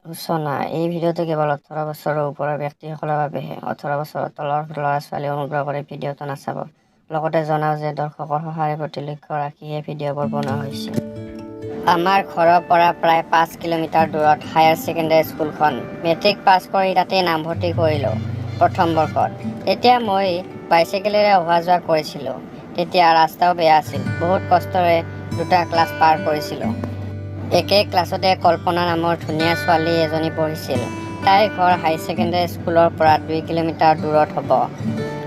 সূচনা এই ভিডিঅ'টো কেৱল 18 বছৰৰ ওপৰৰ ব্যক্তিসকলৰ বাবেহে। 18 বছৰৰ তলৰ ল'ৰা-ছোৱালীয়ে অনুগ্ৰহ কৰি ভিডিঅ'টো নাচাব। লগতে জনাওঁ যে দৰ্শকৰ সঁহাৰিৰ প্ৰতি লক্ষ্য ৰাখিহে ভিডিঅ'বোৰ বনোৱা হৈছে। আমাৰ ঘৰৰ পৰা প্ৰায় 5 কিলোমিটাৰ দূৰত হায়াৰ ছেকেণ্ডাৰী স্কুলখন। মেট্ৰিক পাছ কৰি তাতেই নামভৰ্তি কৰিলোঁ প্ৰথম বৰ্ষত। তেতিয়া মই বাইচাইকেলেৰে অহা-যোৱা কৰিছিলোঁ। তেতিয়া ৰাস্তাও বেয়া আছিল। বহুত কষ্টৰে দুটা ক্লাছ পাৰ কৰিছিলোঁ। একে ক্লাছতে কল্পনা নামৰ ধুনীয়া ছোৱালী এজনী পঢ়িছিল। তাইৰ ঘৰ হায়াৰ ছেকেণ্ডাৰী স্কুলৰ পৰা 2 কিলোমিটাৰ দূৰত হ'ব।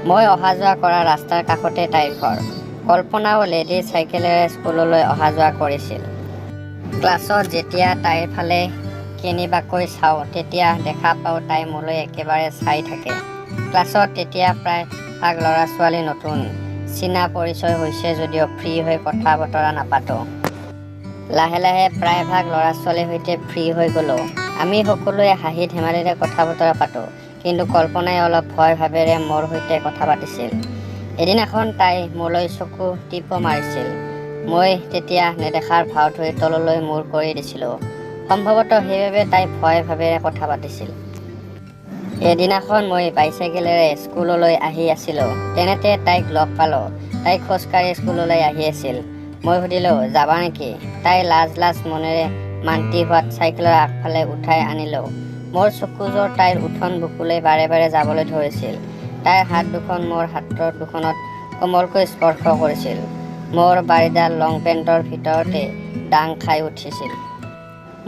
মই অহা-যোৱা কৰা ৰাস্তাৰ কাষতে তাইৰ ঘৰ। কল্পনাও লেডিজ চাইকেলেৰে স্কুললৈ অহা-যোৱা কৰিছিল। ক্লাছত যেতিয়া তাইৰ ফালে কেনেবাকৈ চাওঁ, তেতিয়া দেখা পাওঁ তাই মোলৈ একেবাৰে চাই থাকে। ক্লাছত তেতিয়া প্ৰায় ভাগ ল'ৰা-ছোৱালী নতুন। চিনা পৰিচয় হৈছে যদিও ফ্ৰী হৈ কথা-বতৰা নাপাতোঁ। লাহে লাহে প্ৰায়ভাগ ল'ৰা-ছোৱালীৰ সৈতে ফ্ৰী হৈ গ'লোঁ। আমি সকলোৱে হাঁহি ধেমালিৰে কথা-বতৰা পাতোঁ। কিন্তু কল্পনাই অলপ ভয় ভাৱেৰে মোৰ সৈতে কথা পাতিছিল। এদিনাখন তাই মোলৈ চকু টিপো মাৰিছিল। মই তেতিয়া নেদেখাৰ ভাও ধৰি তললৈ মূৰ কৰি দিছিলোঁ। সম্ভৱতঃ সেইবাবে তাই ভয় ভাৱেৰে কথা পাতিছিল। এদিনাখন মই বাইচাইকেলেৰে স্কুললৈ আহি আছিলোঁ। তেনেতে তাইক লগ পালোঁ। তাই খোজকাঢ়ি স্কুললৈ আহি আছিল। মই সুধিলোঁ, যাবা নেকি? তাই লাজ লাজ মনেৰে মান্তি হোৱাত চাইকেলৰ আগফালে উঠাই আনিলোঁ। মোৰ চকুযোৰ তাইৰ উঠন বুকুলৈ বাৰে বাৰে যাবলৈ ধৰিছিল। তাইৰ হাত দুখন মোৰ হাতৰ দুখনত কোমলকৈ স্পৰ্শ কৰিছিল। মোৰ বাৰীডাল লং পেণ্টৰ ভিতৰতে দাং খাই উঠিছিল।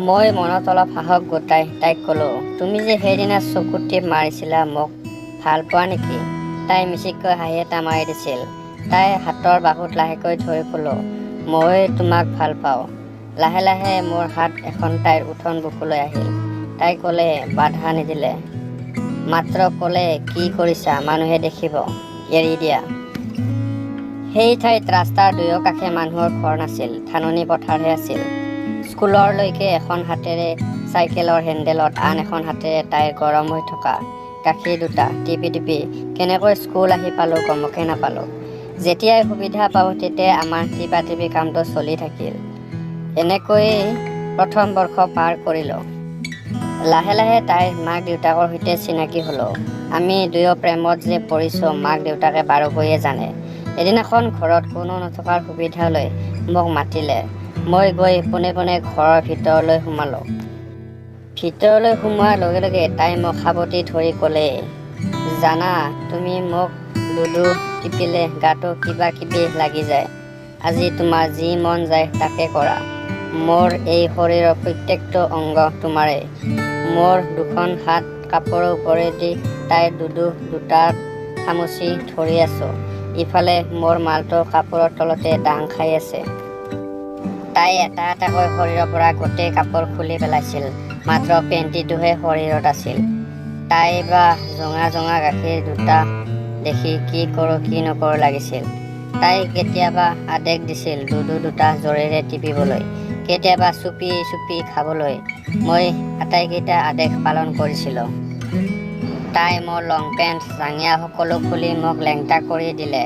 মই মনত অলপ সাহস গোটাই তাইক ক'লোঁ, তুমি যে সেইদিনা চকু টিপ মাৰিছিলা, মোক ভাল পোৱা নেকি? তাই মিচিককৈ হাঁহি এটা মাৰি দিছিল। তাইৰ হাতৰ বাহুত লাহেকৈ ধৰি ক'লোঁ, মই তোমাক ভাল পাওঁ। লাহে লাহে মোৰ হাত এখন তাইৰ উঠন বুকুলৈ আহিল। তাই ক'লে, বাধা নিদিলে। মাত্ৰ ক'লে, কি কৰিছা, মানুহে দেখিব, এৰি দিয়া। সেই ঠাইত ৰাস্তাৰ দুয়োকাষে মানুহৰ ঘৰ নাছিল, ধাননি পথাৰহে আছিল। স্কুলৰলৈকে এখন হাতেৰে চাইকেলৰ হেণ্ডেলত আন এখন হাতেৰে তাইৰ গৰম হৈ থকা গাখীৰ দুটা টিপি টিপি কেনেকৈ স্কুল আহি পালোঁ গমকে নাপালোঁ। যেতিয়াই সুবিধা পাওঁ তেতিয়াই আমাৰ টিপা-টিপি কামটো চলি থাকিল। এনেকৈয়ে প্ৰথম বৰ্ষ পাৰ কৰিলোঁ। লাহে লাহে তাইৰ মাক দেউতাকৰ সৈতে চিনাকি হ'লোঁ। আমি দুয়ো প্ৰেমত যে পৰিছোঁ, মাক দেউতাকে বাৰুকৈয়ে জানে। এদিনাখন ঘৰত কোনো নথকাৰ সুবিধা লৈ মোক মাতিলে। মই গৈ পোনে পোনে ঘৰৰ ভিতৰলৈ সোমালোঁ। ভিতৰলৈ সোমোৱাৰ লগে লগে তাই মোক সাৱটি ধৰি ক'লে, জানা, তুমি মোক দুদু টিপিলে গাটো কিবা কিবি লাগি যায়। আজি তোমাৰ যি মন যায় তাকে কৰা। মোৰ এই শৰীৰৰ প্ৰত্যেকটো অংগ তোমাৰেই। মোৰ দুখন হাত কাপোৰৰ ওপৰেদি তাইৰ দুদু দুটাত খামুচি ধৰি আছোঁ। ইফালে মোৰ মালটো কাপোৰৰ তলতে দাং খাই আছে। তাই এটা এটাকৈ শৰীৰৰ পৰা গোটেই কাপোৰ খুলি পেলাইছিল। মাত্ৰ পেণ্টিটোহে শৰীৰত আছিল। তাইৰ বা জোঙা জোঙা গাখীৰ দুটা দেখি কি কৰোঁ কি নকৰোঁ লাগিছিল। তাই কেতিয়াবা আদেশ দিছিল দুদু দুটা জোৰেৰে টিপিবলৈ, কেতিয়াবা চুপি চুপি খাবলৈ। মই আটাইকেইটা আদেশ পালন কৰিছিলোঁ। তাই মোৰ লং পেণ্ট, জাঙিয়া সকলো খুলি মোক লেংটা কৰি দিলে।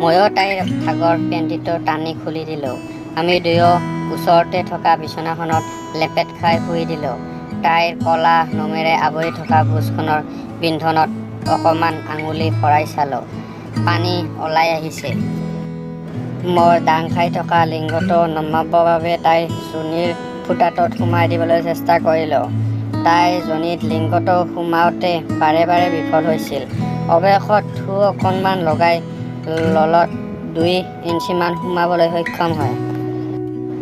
ময়ো তাইৰ ভাগৰ পেণ্টিটো টানি খুলি দিলোঁ। আমি দুয়ো ওচৰতে থকা বিছনাখনত লেপেট খাই শুই দিলোঁ। তাইৰ ক'লা নোমেৰে আৱৰি থকা বুছখনৰ বিন্ধনত অকণমান আঙুলি ভৰাই চালোঁ। পানী ওলাই আহিছে। মোৰ দাং খাই থকা লিংগটো নমাবৰ বাবে তাইৰ যোনিৰ ফুটাটোত সুমুৱাই দিবলৈ চেষ্টা কৰিলোঁ। তাইৰ যোনিত লিংগটো সুমুৱাওঁতে বাৰে বাৰে বিফল হৈছিল। অৱশেষত থু অকণমান লগাই ল'লত 2 ইঞ্চিমান সুমুৱাবলৈ সক্ষম হয়।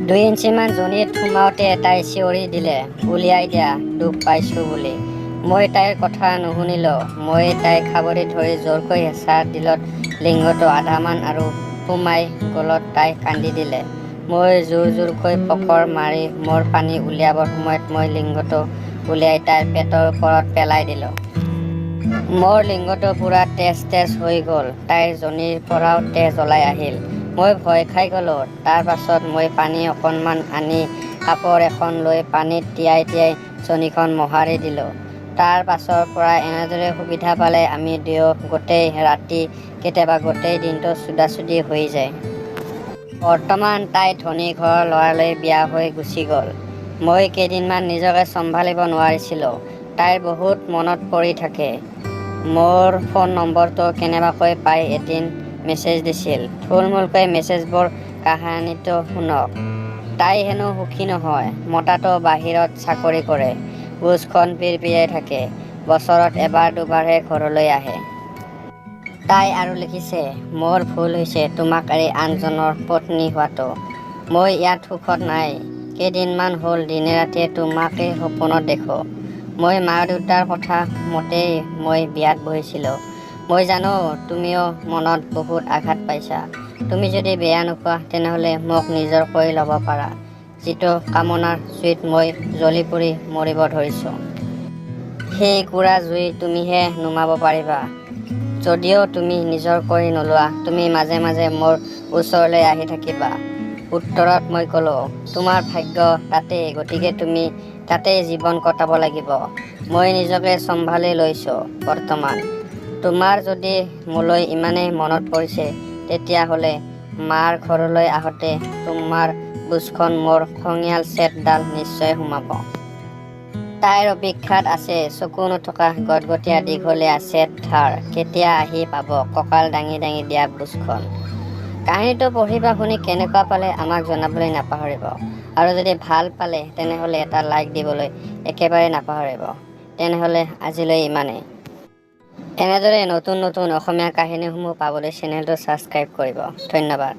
2 ইঞ্চিমান যোনিত সোমাওঁতে তাই চিঞৰি দিলে, উলিয়াই দিয়া, দুখ পাইছোঁ বুলি। মই তাইৰ কথা নুশুনিলোঁ। মই তাইক সাৱটি ধৰি জোৰকৈ হেঁচা দিলত লিংগটো আধামান আৰু সোমাই গ'লত তাই কান্দি দিলে। মই জোৰ জোৰকৈ পকৰ মাৰি মোৰ পানী উলিয়াবৰ সময়ত মই লিংগটো উলিয়াই তাইৰ পেটৰ ওপৰত পেলাই দিলোঁ। মোৰ লিংগটো পূৰা তেজ তেজ হৈ গ'ল। তাইৰ যোনিৰ পৰাও তেজ ওলাই আহিল। মই ভয় খাই গ'লোঁ। তাৰ পাছত মই পানী অকণমান আনি কাপোৰ এখন লৈ পানীত তিয়াই তিয়াই যোনিখন মোহাৰি দিলোঁ। তাৰ পাছৰ পৰা এনেদৰে সুবিধা পালে আমি দুয়ো গোটেই ৰাতি, কেতিয়াবা গোটেই দিনটো চুদাচুদি হৈ যায়। বৰ্তমান তাই ধনী ঘৰৰ ল'ৰালৈ বিয়া হৈ গুচি গ'ল। মই কেইদিনমান নিজকে চম্ভালিব নোৱাৰিছিলোঁ। তাইৰ বহুত মনত পৰি থাকে। মোৰ ফোন নম্বৰটো কেনেবাকৈ পাই এদিন মেছেজ দিছিল। থুলমূলকৈ মেছেজবোৰ কাহিনীটো শুনক। তাই হেনো সুখী নহয়। মতাটো বাহিৰত চাকৰি কৰে। বুজখন পিৰপিৰাই থাকে। বছৰত এবাৰ দুবাৰহে ঘৰলৈ আহে। তাই আৰু লিখিছে, মোৰ ভুল হৈছে তোমাক এৰি আনজনৰ পত্নী হোৱাটো। মই ইয়াত সুখত নাই। কেইদিনমান হ'ল দিনে ৰাতিয়ে তোমাকেই সপোনত দেখোঁ। মই মা-দেউতাৰ কথা মতেই মই বিয়াত বহিছিলোঁ। মই জানো তুমিও মনত বহুত আঘাত পাইছা। তুমি যদি বেয়া নোপোৱা তেনেহ'লে মোক নিজৰ কৰি ল'ব পাৰা। যিটো কামনাৰ জুইত মই জ্বলি পুৰি মৰিব ধৰিছোঁ, সেই কুৰা জুই তুমিহে নুমাব পাৰিবা। যদিও তুমি নিজৰ কৰি নোলোৱা, তুমি মাজে মাজে মোৰ ওচৰলৈ আহি থাকিবা। উত্তৰত মই ক'লোঁ, তোমাৰ ভাগ্য তাতেই, গতিকে তুমি তাতেই জীৱন কটাব লাগিব। মই নিজকে চম্ভালি লৈছোঁ বৰ্তমান। তোমাৰ যদি মোলৈ ইমানেই মনত পৰিছে, তেতিয়াহ'লে মাৰ ঘৰলৈ আহোঁতে তোমাৰ বুজখন মোৰ খঙীয়াল চেটডাল নিশ্চয় সোমাব। তাইৰ অপেক্ষাত আছে চকু নথকা গটগটীয়া দীঘলীয়া চেট ধাৰ, কেতিয়া আহি পাব কঁকাল দাঙি দাঙি দিয়া বুজখন। কাহিনীটো পঢ়ি বা শুনি কেনেকুৱা পালে আমাক জনাবলৈ নাপাহৰিব। আৰু যদি ভাল পালে তেনেহ'লে এটা লাইক দিবলৈ একেবাৰে নাপাহৰিব। তেনেহ'লে আজিলৈ ইমানেই। এনেদৰে নতুন নতুন অসমীয়া কাহিনীসমূহ পাবলৈ চেনেলটো ছাবস্ক্ৰাইব কৰিব। ধন্যবাদ।